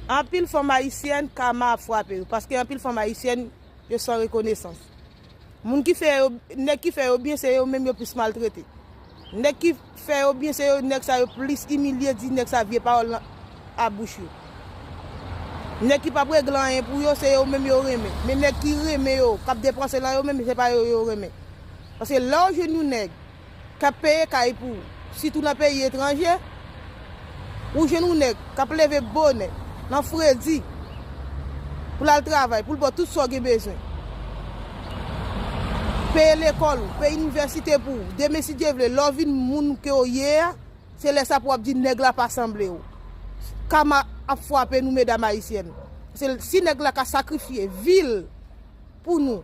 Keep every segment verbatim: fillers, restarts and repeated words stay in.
Anpil fanm ayisyèn, kama ap frape yo, paske anpil fanm ayisyèn, yo san rekonesans. Moun ki fè yo, nèg ki fè yo byen, se yo menm yo plis maltrete. Nèg ki fè yo byen, se yo, nèg sa yo plis imilye, di nèg sa vye pawòl nan a bouch yo. Nèg ki p ap regle anyen pou yo, se yo menm yo renmen. Men nèg ki renmen yo, k ap depanse nan yo menm, se pa yo yo renmen. Paske lè w jwenn yon nèg k ap peye kay pou ou, sitou nan peyi etranje, ou jwenn yon nèg k ap leve bonè, nan fredi, pou l al travay, pou l ba w tout sa w gen bezwen. Peye lekòl ou, peye inivèsite pou ou. Demen, si Dye vle, lè w vin moun ke w ye a, se lè sa pou w ap di nèg la pa sanble w. Kama ap frape nou, medam ayisyèn. Se, si nèg la ka sakrifye vi l pou nou,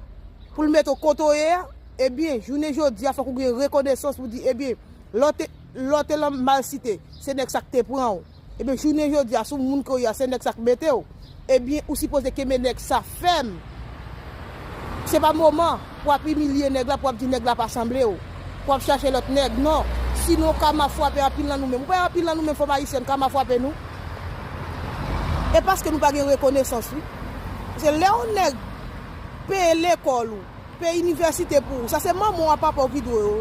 pou l mete w kote w ye a, ebyen, jounen jodi a, fòk ou gen rekonesans pou di, ebyen, lè w te, lè w te lan malsite, se nèg sa k te pran w. Ebyen, jounen jodi a, si w moun ke w ye a, se nèg sa k mete w. Ebyen, ou sipoze kenbe nèg sa fèm. Se pa moman pou w ap imilye nèg la, pou w ap di nèg la pa sanble w, pou w ap chache lòt nèg, non. Sinon, kama frape anpil nan nou menm. Ou pa anpil nan nou menm, fanm ayisyèn, kama frape nou. E paske nou pa gen rekonesans, wi. Se lè yon nèg peye lekòl ou, peye inivèsite pou ou, sa se manman w ak papa w ki dwe yo.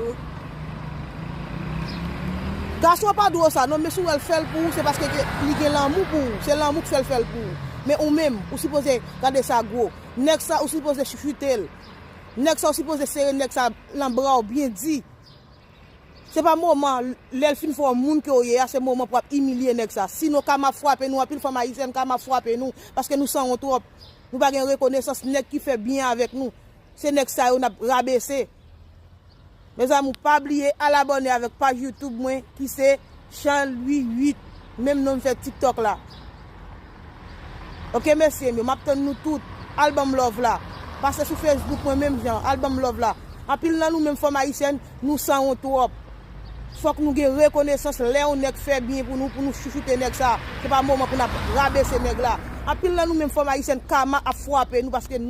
Gason an pa dwe w sa, non, men si w wè l fè l pou ou, se paske ke li gen lanmou pou ou. Se lanmou k fè l fè l pou ou. Men ou menm, ou sipoze gade sa gwo. Nèg sa, ou sipoze chouchoute l. Nèg sa, ou sipoze sere nèg sa lan bra w byen di. Se pa moman, lè l fin fè w moun ke w ye a, se moman pou w ap imilye nèg sa. Sinon, kama ap frape nou, anpil fanm ayisyèn, kama ap frape nou, paske nou sanwont twòp. Nou pa gen rekonesans, nèg ki fè byen avèk nou, se nèg sa yo n ap rabese. Mezanmi, pa bliye al abòne avèk paj YouTube mwen, ki se Chan Lwi uit, menm non m fè TikTok la. Oke, mesye m yo, m ap tann nou tout. Al ban m love la. Pase sou Facebook mwen menm jan, al ban m love la. Anpil nan nou menm fanm ayisyèn, nou sanwont twòp. Fòk nou gen rekonesans lè yon nèg fè byen pou nou, pou nou chouchoute nèg sa. Se pa moman pou n ap rabese nèg la. Anpil nan nou menm fanm ayisyèn, kama ap frape nou paske nou